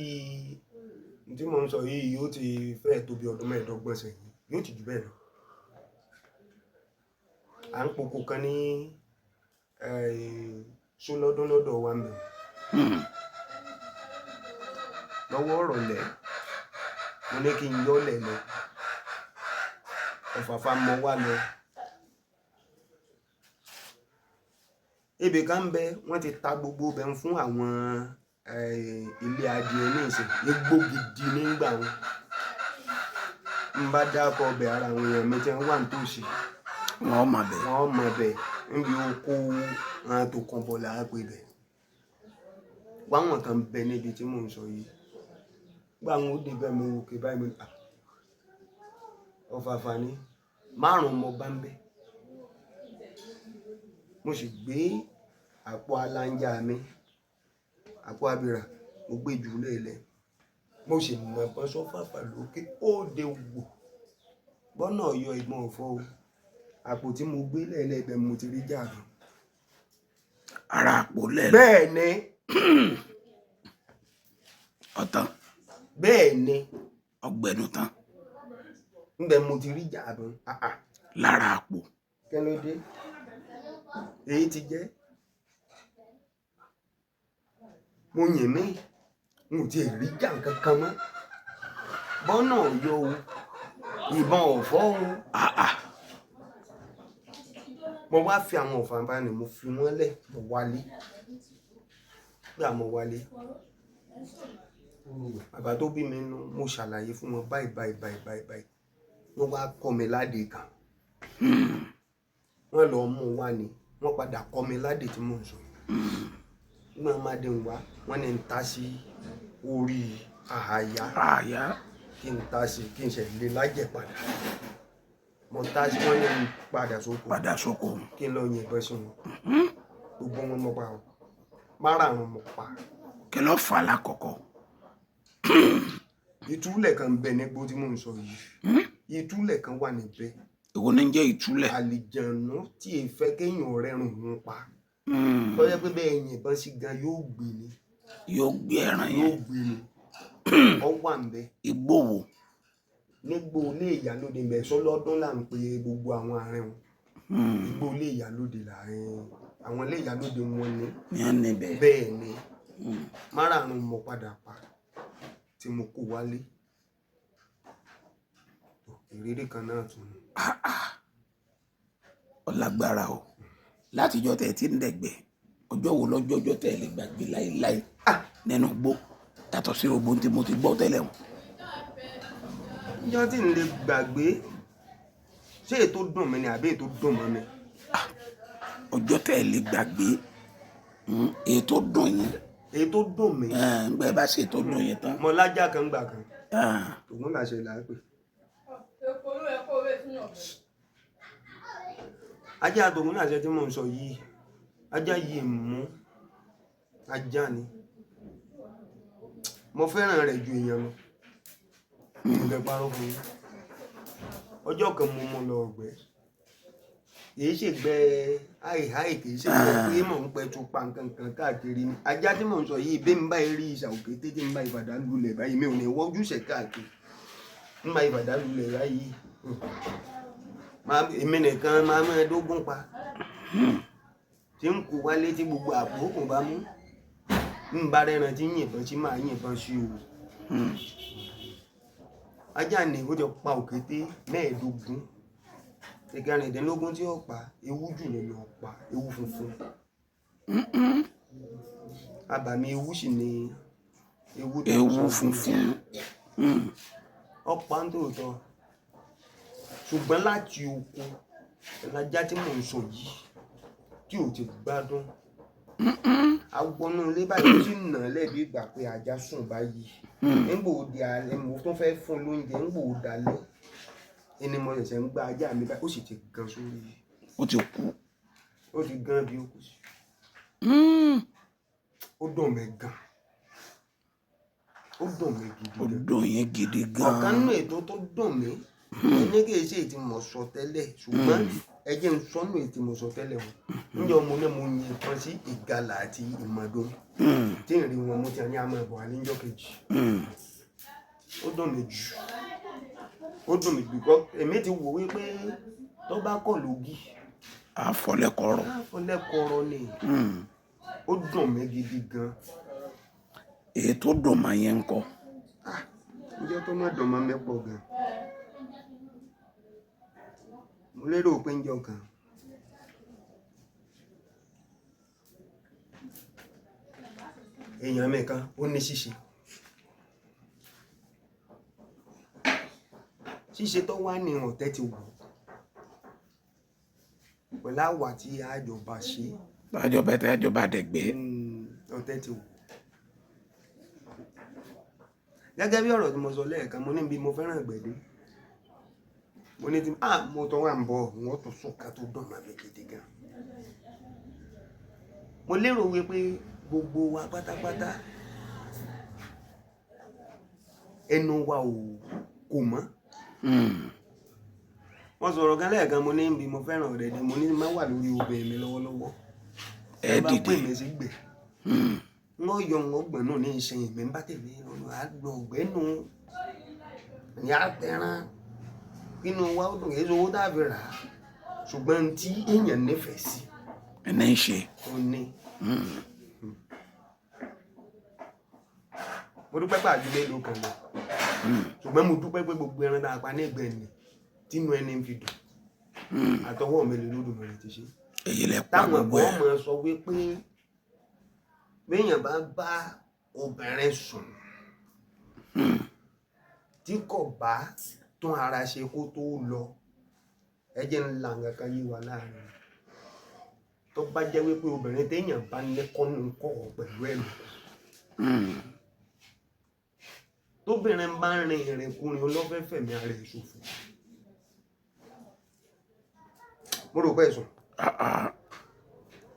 tí mo ń sọ yìí, yóò ti fẹ́ẹ̀ tó bí ọdún 25 sẹ́yìn, yóò ti jù bẹ́ẹ̀ lọ. À ń poko kan ní sólọ́dún lọ́dọ̀ wa mẹ́ lọ́wọ́ ọ̀rọ̀lẹ́. Mo ní kí n yọ́lẹ̀ lọ ọ̀fàfà mọ́ wá lọ ibì kan ń bẹ, wọ́n ti ta gbogbo ibẹ̀ ń fún àwọn ilé adìẹ ní ìsìn, igbó gidi nígbà wọn. N bá dákọ̀ ọbẹ̀, ara àwọn èèyàn mi tí wọ́n wà nítòsí,
Wọn mọ̀ bẹ́ẹ̀.
Wọ́n mọ̀ bẹ̀. Níbi oko àwọn tó kàn bọ̀ là á pè bẹ̀. Wáwọn kan bẹ níbi tí mò ń sọ yìí. Gbà wọn ó dé bẹ́ẹ̀, mo wò ké báyìí, mo ní, "Ah, ọ̀fàfà ni márùn-ún mo bá ń bẹ̀." Mo sì gbé àpò aláǹjà mi, àpò abìrà, mo gbé jù lẹ́lẹ̀, mo sì nà bọ́ sọ́fàfà lókè ó de wò bọ́nà ọ̀yọ́ ìbọn ọ̀fọ́ o. Àpò tí mo gbé lẹ́lẹ̀, ibẹ̀ mo ti rí jàdù.
Ara àpò lẹ́lẹ̀?
Bẹ́ẹ̀ ni.
Ọ̀tán?
Bẹ́ẹ̀ ni.
Ọgbẹ̀nu tán.
Níbẹ̀ mo ti rí jàdù. Ah ah.
Lára àpò?
Kí ló dé? Èyí ti jẹ́ mo yìn mí, n ò tiẹ̀ rí jà kankan mọ́. Bọ́nà ọ̀yọ́ o, ìbọn ọ̀fọ́ o.
Ah ah.
Mo wá fi àwọn ọ̀fàǹfà ni, mo fi wọ́n lẹ̀, mo wálé. Gbà mo wálé, bàbá tó bí mi nú, mo ṣàlàyé fún wọn báyìí báyìí báyìí báyìí báyìí. Wọ́n wá kọ́ mi ládé kan, wọ́n lọ mú wá ni. Wọ́n padà kọ́ mi ládé tí mò ń sọ yìí. Nígbà wọn máa dé wá, wọ́n ní n ta sí orí àhàyà.
Àyà.
Kí n ta sí, kí n ṣe lè lájẹ̀ padà. Mo ta sí, wọ́n ní n padà sóko.
Padà sóko.
Kí n lọ yìnbọn sí wọn. Gbogbo wọn mo pa o, márààrún mo pa.
Kí ló fà á lákọ̀ọ́kọ́?
Ìtúlẹ̀ kan ń bẹ nígbó tí mò ń sọ yìí. Ìtúlẹ̀ kan wà níbẹ̀.
Èwo ní jẹ́ ìtúlẹ̀?
Àlìjànú tí è fẹ́ kéèyàn rẹrùn òun pa, tó jẹ́ pé bẹ́ẹ̀ yìnbọn sí gan, yóò gbé ni.
Yóò gbé ẹran
Yóò
yẹn.
Gbé ni, ọ wà níbẹ̀.
Igbó wo?
Nígbó ilé ìyálóde ń bẹ sọlọ́dún là ń pe gbogbo àwọn àárín wọn. Igbó ilé ìyálóde láàrin àwọn ilé ìyálóde wọn ni.
Ní à níbẹ̀?
Bẹ́ẹ̀ ni. Márààrún mo padà pa tí mo kó wálé. Ìrírí kan náà tún ni.
Ọlágbára o. Látijọ́ tẹ̀ tí ń dẹ̀gbẹ́, ọjọ́ wo lọ́jọ́jọ́ tẹ̀ lè gbàgbé láéláé nínú igbó, yàtọ̀ sí gbogbo ohun tí mo ti gbọ́ tẹ́lẹ̀ wọn?
Níjọ́ tí n lè gbàgbé, ṣé èyí tó dùn mí ni àbí èyí tó dùn mọ́ mi?
Ọjọ́ tẹ̀ lè gbàgbé, èyí tó dùn yín.
Èyí tó dùn mí.
Ǹgbẹ́ bá ṣe tó dùn yín tán.
Mo lájà kan gbà kan, ògùn làṣẹ là á pè. Ajá àtògùn làṣẹ tí mò ń sọ yìí, ajá yìí mú ajá ni, mo fẹ́ràn rẹ̀ ju èèyàn lọ. Mo lè parọ́ fún yín, ọjọ́ kan mo mú lọ ọ̀gbẹ́, kìí ṣègbẹ́ àìháì, kìí ṣègbẹ́ pé mò ń pẹ̀tù pa nǹkan kan káàkiri ni. Ajá tí mò ń sọ yìí, bí n bá rí ìṣà òkété tí n bá ìfàdà lulẹ̀ báyìí, mi ò ní wọ́júṣẹ̀ káàkiri, n bá ìfàdà lulẹ̀ báyìí, èmi nìkan máa mọ́ ẹdógún pa tí ń kó wálé, tí gbogbo àpò kò bá mú ń bá rẹran tí ń yìnbọn sí, máa yìnbọn sí o. Ajá ni ó ti pa òkété 15, ìkẹrìndínlógún tí ó pa, ewu jù lọ lọ pa ewu funfun. Abàmì ewu sì ni ewu tó ń
Ewu
sọ.
funfun.
Ọ̀pá ń tòótọ́, ṣùgbọ́n láti oko ìlàjá tí mò ń sọ yìí tí ò ti gbádùn, agbọnú ilé báyìí, ó sì nà án lẹ́bi ìgbà pé ajá sùn báyìí. Nígbò ó di alẹ́, mo tún fẹ́ fún un lóúnjẹ. Nígbò ó dalẹ́ ẹni mo ṣẹ̀ṣẹ̀ ń gba ajá mi báyìí, ó sì ti gan sórí.
Ó ti kú.
Ó ti gan bí ó kù sí. Ó dùn mí gan, ó dùn mí gidi
Ó
gan.
dùn yín gidi gan.
Ọ̀kan nínú ètò tó dùn mí ní kì í ṣe èyí tí mo sọ tẹ́lẹ̀, ṣùgbọ́n ẹ jẹ́ n sọ nínú èyí tí mo sọ tẹ́lẹ̀ o. Níjọ́ mo ní mo yìnbọn sí ìgalà àti ìmọ̀dó tí ń rí wọn mo ti ní àmọ́ ẹ̀bùn àníjọ́ kejì. Ó dùn mí jù, ó dùn mí bíkọ́ èmi ti wò wípé tó bá kọ̀ lógì,
Àfọlẹ́kọ̀ọ́rọ̀.
Àfọlẹ́kọ̀ọ́rọ̀ ni. Ó dùn mí gidi gan.
Èyí tó dùn mọ́ yín ń kọ́?
Ah, níjọ́ tó má dùn mọ́ mi pọ̀ gan. Mo lérò pé níjọ́ kan èèyàn mi kan ó ní ṣíṣe. Ṣíṣe tó wá ní ọ̀tẹ̀ ti wù pẹ̀lú àwà tí àjọba ṣe.
Tàjọba tàjọba dẹ̀gbẹ́.
Ọ̀tẹ̀ ti wù. Gẹ́gẹ́ bí ọ̀rọ̀ tí mo sọ lẹ́ẹ̀kan, mo ní bí mo fẹ́ràn ìgbẹ̀dé, mo ní tí mo tọ́ wà ń bọ̀ wọ́n tó sùn ká tó dùn màmí gidi gan. Mo lérò wípé gbogbo wa pátápátá ẹnu wa ò kò mọ́. Wọ́n sọ̀rọ̀ kan lẹ́ẹ̀kan, mo ní bí mo fẹ́ràn ọ̀rẹ́dẹ̀, mo ní má wà lórí obìnrin mi lọ́wọ́lọ́wọ́.
Ẹ
bá
dìde.
Pè mí sí gbè, wọ́n yọ wọn gbọ̀n náà ní ìṣe ìmí ń bá tèmi lọ́nà àgbọ̀ ọ̀gbẹ́nu ní àtẹ̀ràn inú wa ó dùn, kì í ṣe owó tá a fi rà á, ṣùgbọ́n tí èèyàn nífẹ̀ẹ́ sí
Ẹni ń ṣe.
Ó ní. Mo dúpẹ́ pé àjù mélòó kan lọ, ṣùgbọ́n mo dúpẹ́ pé gbogbo ẹran tá a pa ní ẹgbẹ́ ni tínú ẹni ń fi dùn, àtọwọ́ mi lè lódùmarè ti ṣe.
Èyí lẹ pa
Táwọn
gbogbo
ẹ̀kọ́
ẹ̀.
máa sọ wípé béèyàn bá bá obìnrin sùn tí kò bá tún ara ṣe kó tó lọ, ẹ jẹ́ ń la nǹkan kan yé wa láàrin. Tó bá jẹ́ wípé obìnrin téèyàn bá ní kọ́nù kọ́ pẹ̀lú ẹ̀mí, tóbìnrin bá ń rin ìrìnkúrìn olọ́fẹ́fẹ̀mí ara ẹ̀ ṣòfò, mo rò pé ẹ̀sùn.
Ah, ah.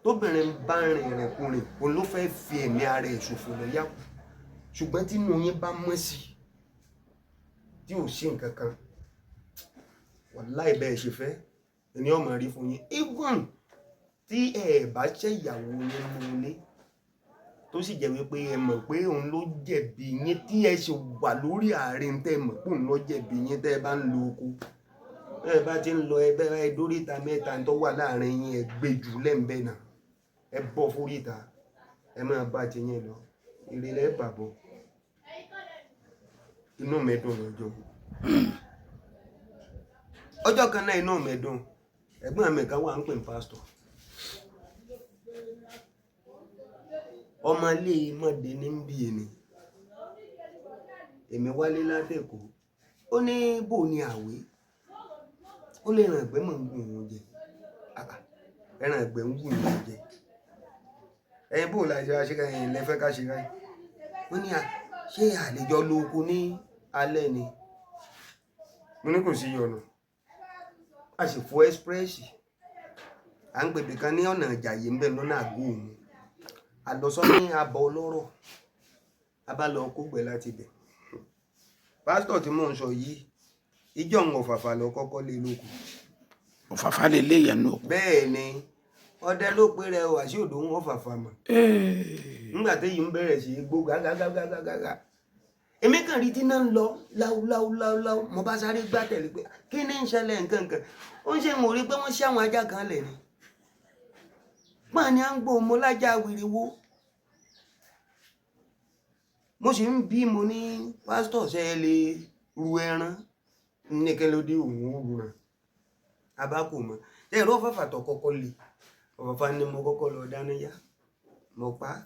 Tóbìnrin bá ń rin ìrìnkúrìn òun ló fẹ́ fi ẹ̀mí ara ẹ̀ ṣòfò lọ́yà kù, ṣùgbọ́n tínú yín bá mọ́ sí i tí ò sí nǹkan kan, wàláì bẹ́ẹ̀ ṣe fẹ́ ẹni ọmọ rí fún yín. Even tí ẹ bá ṣe ìyàwó yín nínú ilé, tó sì jẹ́ wípé ẹ mọ̀ pé òun ló jẹ̀bi yín, tí ẹ ṣe wà lórí àárín tẹ́ ẹ mọ̀ pé òun ló jẹ̀bi yín, tẹ́ ẹ bá ń lo oko, tẹ́ ẹ bá ti ń lọ ẹgbẹ́ ẹ dóríta mẹ́ta tó wà láàrin yín, ẹ gbé jù lẹ́ǹbẹ̀ náà, ẹ bọ́ fóríta, ẹ máa bá ti yín lọ, ìrẹ̀lẹ̀ bàbọ̀. Inú mi dùn lọ́jọ́ ọjọ́ kan náà, inú mi dùn. Ẹ̀gbọ́n mi kan wà ń pè ní pásítọ̀, ọmọ ilé mọ́dé ní ń bí ẹni èmi wálé látẹ̀kọ́. Ó ní bò ní àwé, ó lè ràn ẹ̀gbẹ́ mọ̀ ń gùn òun jẹ. Ah, ah, ẹran ẹ̀gbẹ́ ń gùn òun jẹ. Ẹyin bò la ṣe wá ṣe ká ẹyin lẹ́fẹ́ ká ṣe ráyè. Wọ́n ní à ṣé àlejò lóko ní alẹ́ ni? Mo ní kò sí yọnu. A sì fọ ẹ́sprẹ́sì, à ń pèbè kan ní ọ̀nà Ìjàyè ń bẹ̀ lọ́nà àgọ́ òun, àlọ́sọ́ ní abọ́ ọlọ́rọ̀, a bá lọ kógbẹ́ láti ibẹ̀. Pásítọ̀ tí mò ń sọ yìí, ìjọ ń ọ̀fàfà lọ kọ́kọ́ lé lóko.
Òfàfà lè léèyàn nù òkú.
Bẹ́ẹ̀ ni, ọdẹ ló pé rẹ wàṣíù òdò ń ọ̀fàfà mọ̀. Nígbà téyì ń bẹ̀rẹ̀ sí í gbó gágágágágágá, èmi kàn rí tí náà ń lọ láúláúláúláú. Mo bá sáré gbá tẹ̀lé pé kí ni ń ṣẹlẹ̀ nǹkan kan. Ó ń ṣe mo rí pé wọ́n ṣí àwọn ajá kan lẹ̀ ni pọ́n ni à ń gbó mo lájà wìrìwó. Mo sì ń bí mo ní pásítọ̀ ṣe é lè ru ẹran ní kí ló dé òun ó rúran abákò mọ́ ṣe ẹ̀rọ ọ̀fàfà tó kọ́kọ́ le. Ọ̀fàfà ni mo kọ́kọ́ lọ dáná yá, mo pa á,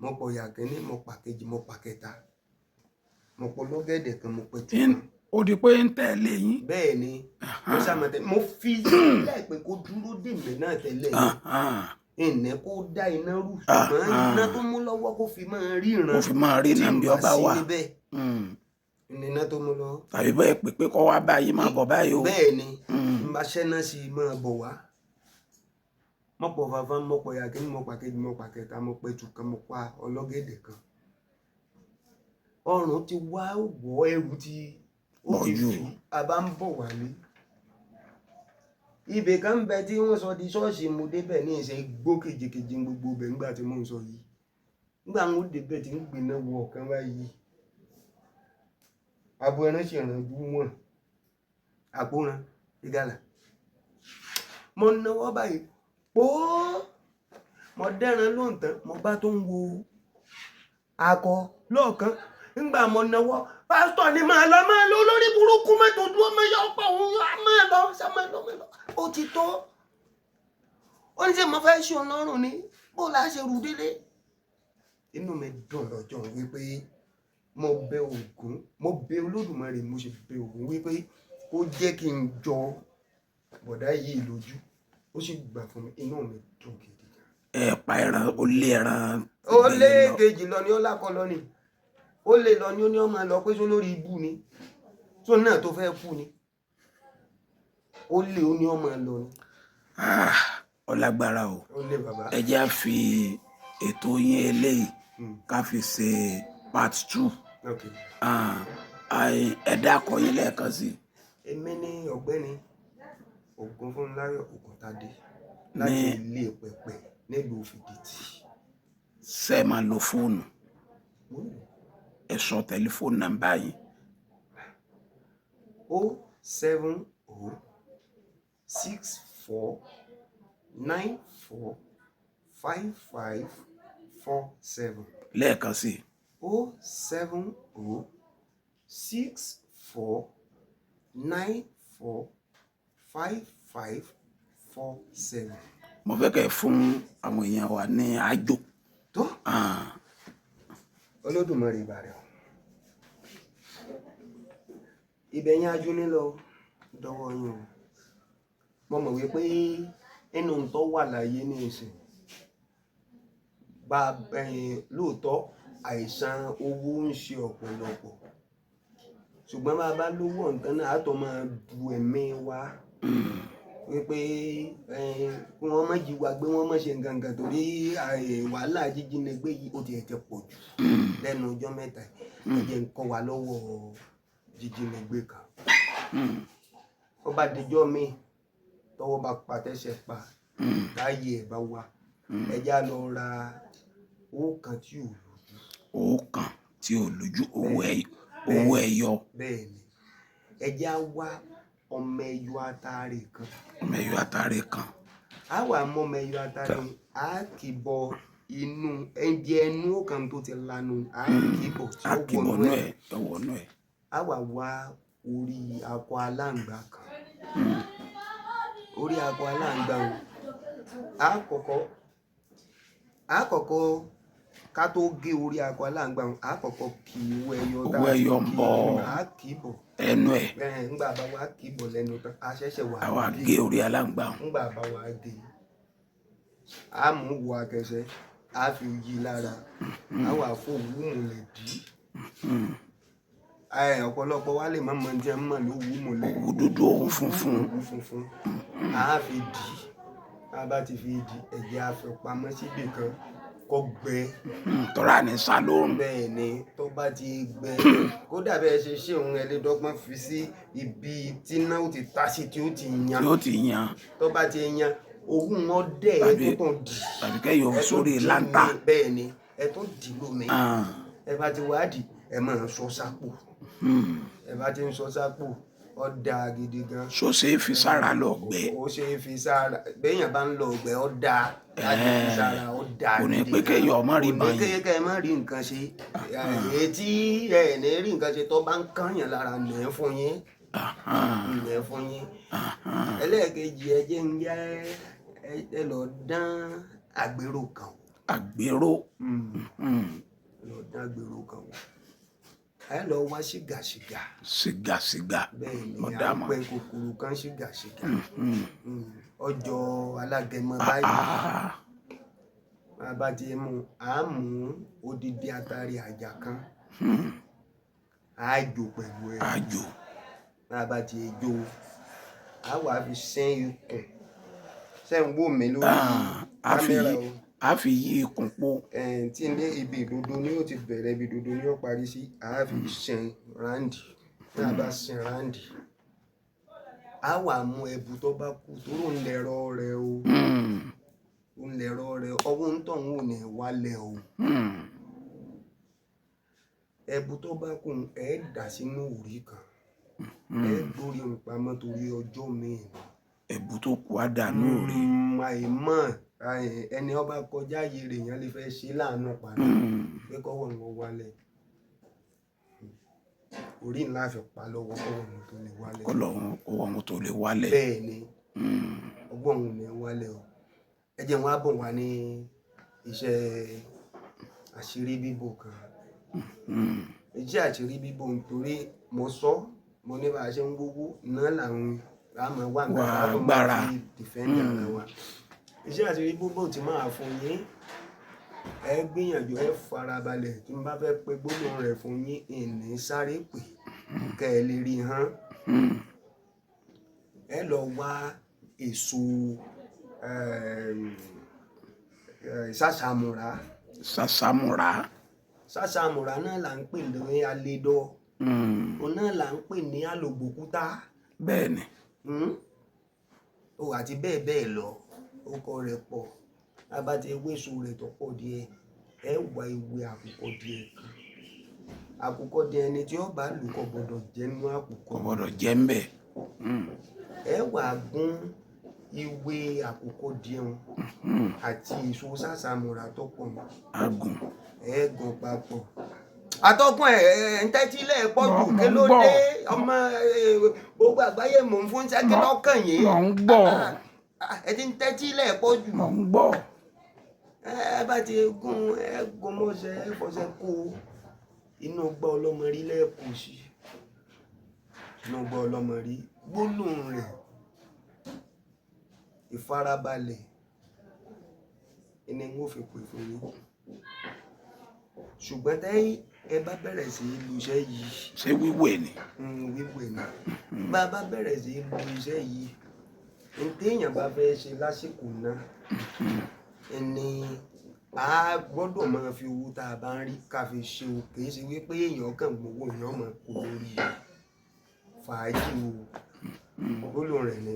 mo pọ̀ yà kínní, mo pa kejì, mo pa kẹta, mo pọ̀ lọ́gẹ̀dẹ̀ kan, mo pẹ̀ tù kan.
Ó di pé ń tẹ̀lé yín.
Bẹ́ẹ̀ ni, mo sàmọ̀tẹ́ mo fi sílẹ̀ pé kó dúró dè mí náà tẹ́lẹ̀ ìní kó dá iná rú, ṣùgbọ́n iná tó mú lọ́wọ́ kó fi máa ríran.
Kó fi máa rí
tí
iná
n
bí
bá
ọba
sí
wà.
níbẹ̀. Ní iná tó mú lọ.
Tàbí bẹ́ẹ̀ pé pé kọ́ wá báyìí, máa bọ̀ báyìí o.
Bẹ́ẹ̀ ni, n bá ṣẹ́ná sí i máa bọ̀ wá. Mo pọ̀ fàfà, mo pọ̀ yàkínní, mo pa kejì, mo pa kẹta, mo pẹ̀tù kan, mo pa ọlọ́gẹ̀dẹ̀ kan. Ọrùn ti wá wọ ẹrù tí ó ti
Pọ̀ jù.
fi a bá ń bọ̀ wálé. Ibè kan ń bẹ tí wọ́n sọ di ṣọ́ọ̀ṣì, mo débẹ̀ ní ìṣe gbó kejìkejì gbogbo ibẹ̀ nígbà tí mò ń sọ yìí. Nígbà ń débẹ̀ tí ń gbiná wọ ọ̀kan báyìí, abo ẹran sì rànjú wọn àpòràn ìgalà. Mo náwó báyìí póó, mo dẹ́ran lóǹtán, mo bá tó ń wo akọ lọ́ọ̀kan. Ńgbà mo náwó, pásítọ̀ ni máa lọ, máa lọ, lórí burúkú mẹ́tò dúró, máa yọ ọ̀pọ̀ òun, á máa lọ ṣá, máa lọ, máa lọ, ó ti tó. Ó ní ṣe mo fẹ́ ṣe òun lọ́rùn ni bó la ṣe rù délé. Inú mi dùn lọ́jọ́ wípé mo bẹ Ògún, mo bẹ Olódùmarè, mo sì bẹ Ògún wípé kó jẹ́ kí n jọ bọ̀dá yìí lójú. Ó sì gbà fún mi, inú mi dùn gidi gan.
Ẹ pa ẹran, ó lé ẹran.
Ó lé kejì lọ ni, ó lákọ lọ ni, ó lé lọ ni, ó ní ọmọ lọ pé só lórí ibú ni, tó náà tó fẹ́ kú ni, ó lé, ó ní ọmọ lọ ni.
Ah, ó lágbára o.
Ó lé bàbá.
Ẹ jẹ́ á fi ètò yín eléyìí ká fi ṣe part 2.
Ok.
Ah, ẹ dákọ yín lẹ́ẹ̀kan sí i.
Èmi ní ọ̀gbẹ́ni Ògúnfúnmiláyọ̀ Ògúntádé láti ilé pẹpẹ nílùú Fìdítì.
Ṣé ẹ máa lo fóònù?
Mo ń lò.
Ẹ sọ tẹlifóònù nọ́mbà yín.
07064945547.
Lẹ́ẹ̀kan sí i.
07064945547.
Mo fẹ́ kẹ́ ẹ fún àwọn èèyàn wa ní àjò.
Tó.
Ah,
Olódùmarè ìbàrẹ̀ o, ibẹ̀ yẹn ajú nílọ dọwọ́ yín o. Mo mọ̀ wípé inú tó wà láyé ní ìsìn bá lóòótọ́ àìsàn owó ń ṣe ọ̀pọ̀lọpọ̀, ṣùgbọ́n bá a bá lówó ọ̀ǹtán náà á tó máa du ẹ̀mí wa wípé kí wọ́n má jí wa gbé, wọ́n má ṣe nǹkan kan, torí wàhálà jíjínigbé yìí ó tiẹ̀ ti pọ̀ jù lẹ́nu ọjọ́ mẹ́ta yìí. Ẹ jẹ́ ń kọ́ wa lọ́wọ́ jíjínigbé kan. Ó bá dijọ́ mi tọwọ́ bá pa tẹ́sẹ̀ pa láàyè ẹ̀ bá wa, ẹ já lọ ra owó kan tí ò lójú.
Owó kan tí ò lójú, owó ẹyọ.
Bẹ́ẹ̀ ni, ẹ já wá ọmọ ẹyọ atare kan.
Ọmọ ẹyọ atare kan.
A wà mọ ọmọ ẹyọ atare, a kì bọ inú ẹbí ẹnu kan tó ti lanu, a kì bọ tí ó
Akìbọnú
wọnú
ẹ
ẹ.
Wọnú ẹ.
A wà wá orí akọ aláǹgbá kan, orí akọ aláǹgbá o. A kọ́kọ́ ká tó gé orí akọ aláǹgbá o, a kọ́kọ́ kì owó ẹyọ tá
Owó
a ti
ẹyọ ń
kì
bọ̀.
A kì í bọ̀
ẹnu ẹ.
Ẹ̀, ńgbà bá wa kì í bọ̀ lẹ́nu tán, a ṣẹ̀ṣẹ̀ wà
Àwa gé orí aláǹgbá ọ̀hún.
Ńgbà bá wa gé, a mú wo akẹsẹ, a fi yí lára, a wà fún òwú múlẹ̀ dí. Ẹ, ọ̀pọ̀lọpọ̀ wa lè má mọ tí a ń mọ̀ lówú múlẹ̀.
Òwú dúdú, òwú funfun.
Òwú funfun a fi dì. A bá ti fi dì, ẹ̀jẹ̀ a fi pamọ́ síbì kan kó gbẹ.
Tọ́ra ní sá lóorùn.
Bẹ́ẹ̀ ni, tó bá ti gbẹ, kódà bẹ́ẹ̀ ṣe ṣé òun, ẹ lè dọ́gbọ́n fi sí ibi tí náà ó ti ta sí, tí ó ti yan.
Yóò ti yan.
Tó bá ti yan, òwú wọn dẹ̀, ẹ tó tàn dì.
Tàbí kẹ́yìn
Ẹ tún
sórí
dì
láńtà.
lómi, bẹ́ẹ̀ ni, ẹ tún dì lómi.
Ah,
Ẹ bá ti wá dì, ẹ máa sọ sápò. Ẹ bá ti ń sọ sápò, ó dáa gidi gan.
Ṣó ṣe é fi sára lọ gbẹ?
Ó ṣe é fi sára, béèyàn bá ń lọ ọgbẹ, ó dáa láti fi sára, ó dáa
Kò ní
gidi
pé
gan.
kéèyàn má rí
Kò ní
báyìí.
kéèyàn má rí nǹkan ṣe. Èyí tí ẹ ní rí nǹkan ṣe tó bá ń kànyàn lára nà ẹ́ fún yín, nà ẹ́ fún yín. Ẹlẹ́ẹ̀kejì, ẹ jẹ́ ń yá ẹ lọ dán àgbérò kan wò.
Àgbérò.
Lọ dán àgbérò kan wò, ẹ lọ wá ṣìgàṣìgà.
Sìgàsìgà.
Bẹ́ẹ̀ ni.
Mo
À
dá
ń
mọ̀.
pẹ kòkòrò kan ṣìgàṣìgà. Ọjọ́ alágẹmọ báyìí.
Ah,
Bá a bá ti mú, à á mú odidi atari àjà kan, à á jó pẹ̀lú ẹ.
Àjò.
Bá a bá ti jó, à á wà fi sẹ́ń ikùn, sẹ́ ń wò mí lórí
Ah, a fi
kámẹ́rà
yí
o.
A fi yí ikùn po.
Ẹ̀ẹ́n, tí ní ibi ìdodo ni ó ti bẹ̀rẹ̀, ibi ìdodo ni ó parí sí, à á fi sẹ́ń ráǹdì. Tí a bá sẹ́ń ráǹdì, à á wà mú ẹbu tó bá kú tó ń lẹ̀rọ rẹ o, ń lẹ̀rọ rẹ, ọwọ́ ń tọ̀ ń wò ní wálẹ̀ o. Ẹbu tó bá kù, ẹ dà sínú òrí kan, ẹ gbórí ń pamọ́ torí ọjọ́ míì ni.
Ẹ̀bù tó kù á dànù rí.
Àìmọ̀ ẹni ọba kọjá yìí rè yẹn lè fẹ́ ṣe láàánú padà pé kọ́wọ́ wọn wálẹ̀. Orí ńlá fi pa lọ́wọ́ kọ́wọ́ wọn tó lè wálẹ̀.
Kọ́lọ̀ wọn kó wọn tó lè wálẹ̀.
Bẹ́ẹ̀ ni, ọgbọ́n òun ní wálẹ̀ o. Ẹ jẹ́ wọn á bọ̀ wá ní iṣẹ́ àṣírí bíbò kan. Iṣẹ́ àṣírí bíbò, nítorí mo sọ Mo ní bá a ṣe ń wówó náà làwọn àmọ́ wà
Wà
nǹkan tá a tó máa
agbára.
fi defend ara wa. Iṣẹ́ àṣírí bíbò tí máa fún yín, ẹ gbìyànjú, ẹ farabalẹ̀. Tí n bá fẹ́ pe gbólóhùn rẹ̀ fún yín, ìní sáré pè kẹ́ ẹ lè rí i hàn. Ẹ lọ wá èso ṣàṣàmùrà.
Sàṣàmùrà.
Ṣàṣàmùrà náà là ń pè ní alédọ́, òun náà là ń pè ní alògbòkúta.
Bẹ́ẹ̀ ni.
O àti bẹ́ẹ̀ bẹ́ẹ̀ lọ, orúkọ rẹ̀ pọ̀. A bá ti ewé èso rẹ̀ tó pọ̀ díẹ̀, ẹ wá ewé àkùkọ díẹ̀ kan. Àkùkọ díẹ̀, ẹni tí ó bá lù kò gbọdọ̀ jẹ́nu àkùkọ.
Kò gbọ́dọ̀ jẹ́ ń bẹ̀.
Ẹ wá gún ewé àkùkọ díẹ̀ wọn àti èso sàṣàmùrà tó pọ̀ mọ́.
Agùn.
Ẹ gún papọ̀. Atọ́kùn, ẹ̀ ẹ̀ ń tẹ́tí lẹ̀ pọ̀ jù.
Mo
Kí
ń
ló
gbọ́.
dé? Ọmọ gbogbo àgbáyé mò ń fún sẹ́kí lọ́kàn yìí.
Mò ń gbọ́.
Ẹ ti ń tẹ́tí lẹ̀ pọ̀ jù.
Mò ń gbọ́.
Ẹ bá ti gún, ẹ gún mọ́ṣẹ́, ẹ fọṣẹ kó inú gbọ́ ọlọ́mọ rí lẹ́ẹ̀kọ́ sí inú gbọ́ ọlọ́mọ rí. Gbólóhùn rẹ̀, ìfarabalẹ̀ ẹni ń fi pè fún yín. Ṣùgbọ́n tẹ́ ẹ bá bẹ̀rẹ̀ sí í lu iṣẹ́ yìí,
Ṣé wíwẹ̀ ni?
Wíwẹ̀ ni. Bá a bá bẹ̀rẹ̀ sí í lu iṣẹ́ yìí, n téèyàn bá fẹ́ ṣe lásìkò náà ẹni a gbọ́dọ̀ máa fi owó tá a bá ń rí ká fi ṣe o. Kì í ṣe wípé èèyàn kàn gbowó, èèyàn máa kó lórí fàájì o. Gbólóhùn rẹ̀ ní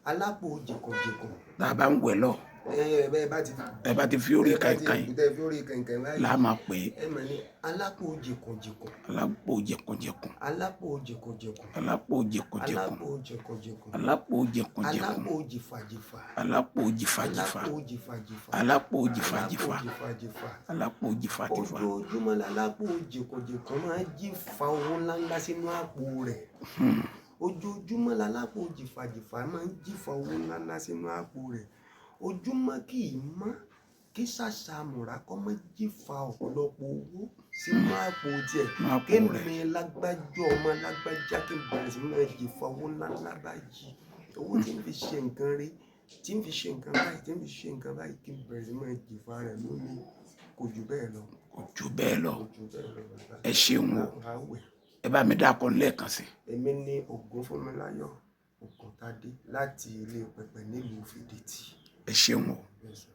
alápò jìkànjìkàn.
Tá a bá ń wẹ̀ lọ,
ẹ ẹ bá ti
ẹ bá ti fi orí
ẹ bá ti
kàìnkàìn
tẹ fi orí kàìnkàìn báyìí
là á máa pè é.
Ẹ mọ̀ ní alápò jìkànjìkàn.
Alápò jẹ̀kùnjẹ̀kùn.
Alápò jìkànjìkàn.
Alápò jẹ̀kùnjẹ̀kùn.
Alápò jìkànjìkàn.
Alápò jẹ̀kùnjẹ̀kùn.
Alápò jìfàjìfà.
Alápò jìfàjìfà.
Alápò jìfàjìfà.
Alápò jìfàjìfà.
Jìfàjìfà.
Alápò jìfàjìfà.
Ojoojúmọ́ lálápò jìkànjìkàn máa ń jí fa owó ńláńlá sínú àpò rẹ̀. Ojoojúmọ́ lálápò jìfàjìfà máa ń jí fa owó ńláńlá sínú àpò rẹ̀. Ojúmọ́ kì í mọ́ kí ṣàṣàmùrà kọ́ mọ́ jí fa ọ̀pọ̀lọpọ̀ owó sínú àpò tiẹ̀.
Sínú àpò
Kí
rẹ̀.
mi lágbájá, ọmọ lágbájá, kí n bẹ̀rẹ̀ sí máa jí fa owó ńláńlá báyìí, owó tí n fi ṣe nǹkan rí, tí n fi ṣe nǹkan báyìí, tí n fi ṣe nǹkan báyìí, kí n bẹ̀rẹ̀ sí máa jí fa rẹ̀ lónìí. Kò jù bẹ́ẹ̀ lọ.
Kò jù bẹ́ẹ̀ lọ.
Kò jù bẹ́ẹ̀ lọ, bàbá.
Ẹ ṣeun o.
Àwẹ̀.
Ẹ bá mi dákọ lẹ́ẹ̀kan sí.
Èmi ní Ògúnfúnmiláyọ̀ Ògúntádé láti ilé pẹpẹ nílùú Fìdítì.
Ẹ ṣeun o.
Yes, sir.